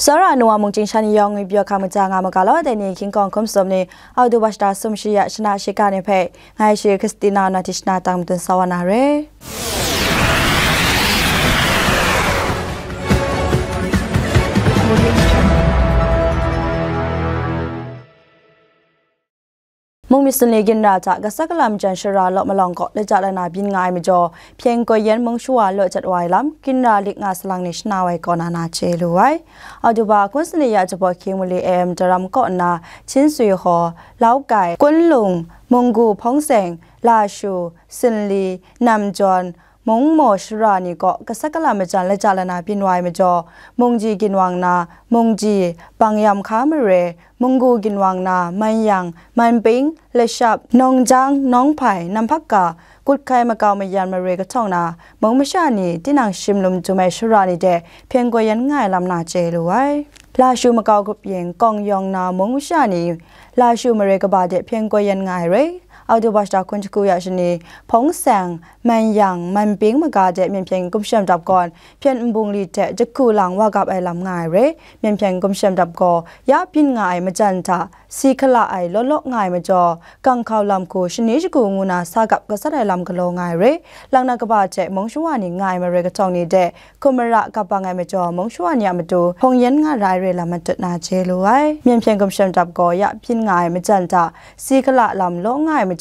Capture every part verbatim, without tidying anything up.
Tsawra nu wa mungchying sha ni yawng ngwi pyaw hkam kaja nga mu ga law, dai ni hkying hkawng hkum sum ni, October shata sum shi ya shana shiga ni hpe, ngai shi Christina na tishna tang matun sa wa na re. Mung mi sunli ginra hta kasak kalam jan shara law malawng kaw laja lana byin nga ai majaw, Pyeng Koi Yen mung shawa law jat wa ai lam, ginra lik nga salang ni shana wai kaw na na chye lu ai. October kun sani ya jahpaw hkying mali A M daram kaw nna, Chin Sui Haw, Laukai, Kunlung, Munggu, Hpawng Seng, Lashu, Sinli, Namjawn, Mungmaw shara ni kaw kasak kalam majan laja lana byin wa ai majaw, Mungji ginwang na, Mungji, Bangyam hka mare, Munggu ginwang na, Manyang, Manping, Lashap, Nawngjang, Nawngphai, Namphakka, Kutkai, Makau Mayan mare kahtawng na, mung masha ni tinang shim lum jum ai shara ni de Pyeng Koi Yen nga ai lam na chye lu ai. Lashu Makau Grup Yeng Kawng Yawng na mung masha ni, Lashu mare kaba de Pyeng Koi Yen nga ai re. October shata hkun jahku ya shani, Hpawng Seng, Manyang, Manping maga de Myen Hpyen Gumshem Dap gawn, hpyen nbung li hte jahku lang wa gap ai lam nga ai re. Myen Hpyen Gumshem Dap gaw, ya byin nga ai majan hta, si hkala ai law law nga ai majaw, ganghkau lam hku shani shagu ngu na sa gap gasat ai lam galaw nga ai re. Lang na kaba hte mung shawa ni nga ai mare kahtawng ni de, hkum mara gap bang ai majaw, mung shawa ni a matu hpawng yen nga ra ai re lam matut na chye lu ai. Myen Hpyen Gumshem Dap gaw, ya byin nga ai majan hta, si hkala lam law nga ai majaw,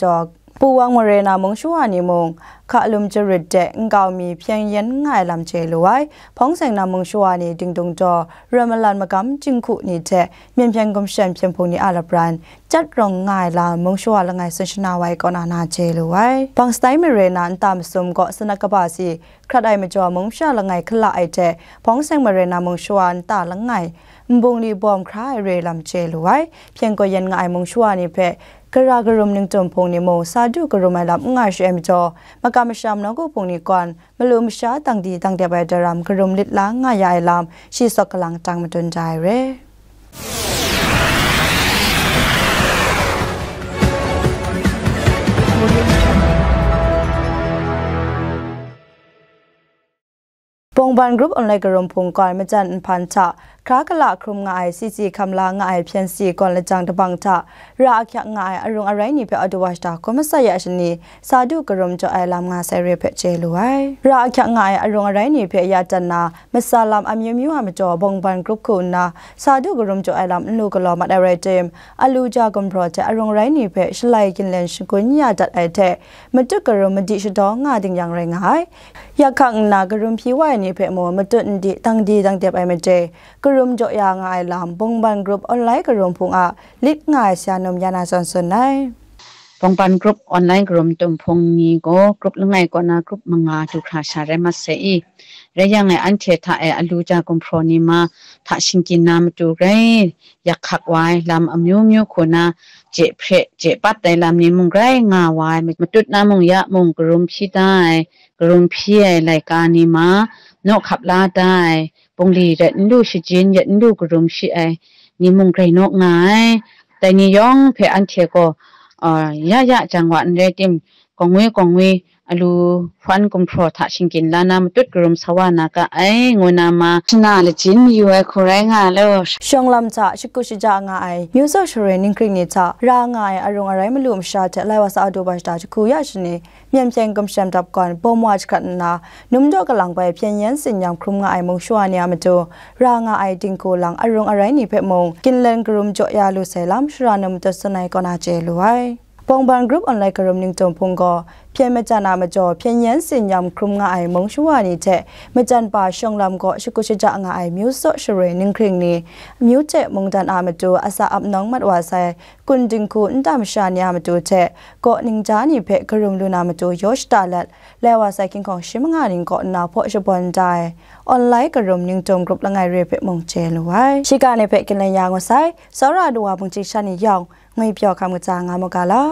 Pu Wang mare na mung shawa ni mung, hka lum jarit de nkau mi hpyeng yen nga ai lam chye lu ai. Hpawng Seng na mung shawa ni dingdung daw, Ramalan magam jinghku ni hte Myen Hpyen Gumshem hpyen hpung ni a lapran, chyat rawng nga ai lam mung shawa langai tsun shana wai kaw na na chye lu ai. Bangsatai mare na nta masum gaw sanat kaba si hkrat ai majaw, mung masha langai hkala ai hte Hpawng Seng mare na mung shawa nta langai nbung li bawm hkra ai re lam chye lu ai. Pyeng Koi Yen nga ai mung shawa ni hpe gara karum ningtum hpung ni mung sa du karum ai lam n nga shi ai majaw, makam masham nawku hpung ni gawn malu masha tang di tang dep ai daram karum lit la nga ya ai lam shi sawk kalang tang madun da ai re. Bawngban Group Online Karum Hpung gawn majan nhpan hta hkra kala hkrum nga ai, C C hkam la nga ai hpyen si gawn lajang dabang hta ra ahkyak nga ai arung arai ni hpe October shata hkun masat ya shani sa du karum jaw ai lam nga sai re hpe chye lu ai. Ra ahkyak nga ai arung arai ni hpe ya dan na, masa lam amyu myu a majaw Bawngban Group hku nna sa du karum jaw ai lam n lu galaw mat ai rai tim, Aluja gumhpraw hte arung arai ni hpe shalai ginlen shagun ya dat ai hte, matut karum madi shadaw nga ding yang rai nga ai. Yak hkak nna karum hpyi wa ai ni hpe mung matut n di, dang di dang dep ai made, karum jaw ya nga ai lam, Bawngban Group Online Karum Hpung a lit nga ai sha num ya na zawn tsun ai. Bawngban Group Online Karum Tum Hpung ni gaw group langai kaw na group manga du hkra sha rai mat sai i. Rai yang e, anhte hta e Aluja gumhpraw ni ma hta shingkyin na matu grai yak hkak wa ai lam amyu myu hku na, je hpre, je pat ai lam ni mung grai nga wa ai, matut na mung ya mung karum hpyi da ai, karum hpyi ai laika ni ma, naw hkap la da ai, bungli ret n lu, shajin yet n lu karum shi ai ni mung grai naw nga ai. Dai ni yawng hpe anhte gaw, ah, ya ya jang wa n rai tim, kawngwi kawngwi, alu hpan gumhpraw hta shingkyin la na matut karum sa wa na ga ai, ngu na ma, shana lajin mayu ai hku rai nga law. Shawng lam hta shakut shaja nga ai, myu tsaw sharoi ninghkring ni hta ra nga ai arung arai malu masha hte lai wa sa October shata jahku ya shani, Myen Hpyen Gumshem Dap gawn bawm wa jahkrat nna, num daw kalang bai hpyen yen tsin yam hkrum nga ai mung shawa ni a matu, ra nga ai dinghku lang arung arai ni hpe mung, ginlen karum jaw ya lu sai lam, shara num matut tsun ai kaw na chye lu ai. Bawngban Group Online Karum Ningtum Hpung gaw, hpyen majan a majaw, hpyen yen tsin yam hkrum nga ai mung shawa ni hte, majan pa shawng lam gaw shakut shaja nga ai myu tsaw sharoi ninghkring ni, myu hte mungdan a matu atsam ap nawng mat wa sai, kun dinghku nta masha ni a matu hte, kaw ningja ni hpe karum lu na matu yaw shada let, lai wa sai hkying hkawng shi manga ning kaw nna hpaw shabawn da ai, Online Karum Ningtum Group langai re hpe mung chye lu ai. Shiga ni hpe ginlen ya ngu sai, tsawra ai wa mungchying sha ni yawng, ngwi pyaw hkam kaja nga mu ga law.